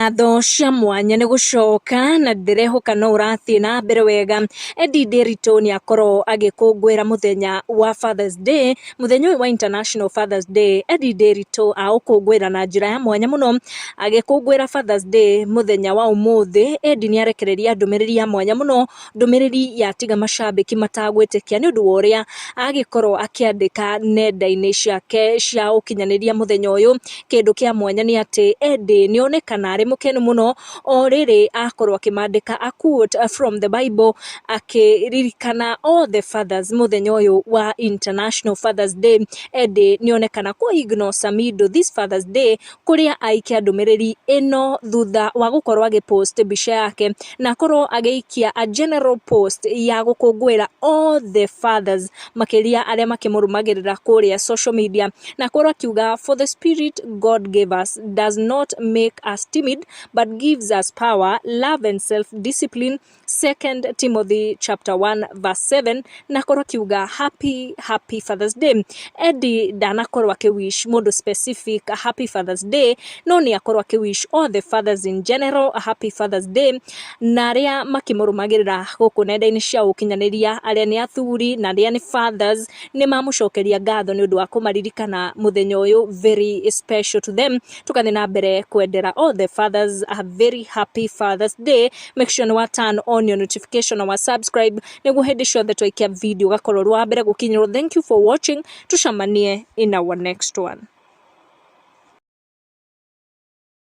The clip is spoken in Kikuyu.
Ngatho cia mwanya nĩ gũcoka na ndĩrehoka no ũrathiĩ na mbere wega. Eddie Nderitu nĩ akorwo agĩkũngũĩra mũthenya wa Father's Day, mũthenya ũyũ wa International Father's Day. Eddie Nderitu aũkũngũĩra na njĩra ya mwanya mũno, agĩkũngũĩra Father's Day mũthenya wa ũmũthĩ. Eddie nĩ arekereria ndũmĩrĩri ya mwanya mũno, ndũmĩrĩri yatiga macambĩki matagwĩtĩkia nĩ ũndũ wa ũrĩa agĩkorwo akĩandĩka nenda-inĩ ciake cia ũkinyanĩria mũthenya ũyũ. Kĩndũ kĩa mwanya nĩ atĩ Eddie nĩ onekana arĩ mũkenu mũno o rĩrĩ akorwo akĩmandĩka a quote from the Bible akĩririkana all the fathers mũthenya ũyũ wa International Fathers Day. Eddie nĩ onekana kũ ignore Samidoh this Father's Day kũrĩa aikia ndũmĩrĩri ĩno thutha wa gũkorwo agĩ post mbica yake na akorwo agĩikia a general post ya gũkũngũĩra all the fathers, makĩria arĩa makĩmũrũmagĩrĩra kũrĩa social media, na akorwo akiuga, "For the spirit God gave us does not make us timid but gives us power, love and self discipline, Second Timothy chapter 1 verse 7." Na akorwo akiuga, "Happy, happy Father's Day." Eddie ndanakorwo akĩwish mũndũ specific a happy Father's Day, no nĩ akorwo akĩwish all the fathers in general a happy Father's Day, na arĩa makĩmũrũmagĩrĩra gũkũ nenda-inĩ cia ũkinyanĩria, arĩa nĩ athuri na arĩa nĩ fathers, nĩ mamũcokeria ngatho nĩ ũndũ wa kũmaririkana mũthenya ũyũ very special to them. Tukathiĩ na mbere kwendera all the fathers a very happy Father's Day. Make sure nĩ wa turn on your notification na wa subscribe nĩguo hĩndĩ ciothe twaikia video ũgakorwo ũrĩ wa mbere gũkinyĩrwo. Thank you for watching. Tucemanie in our next one.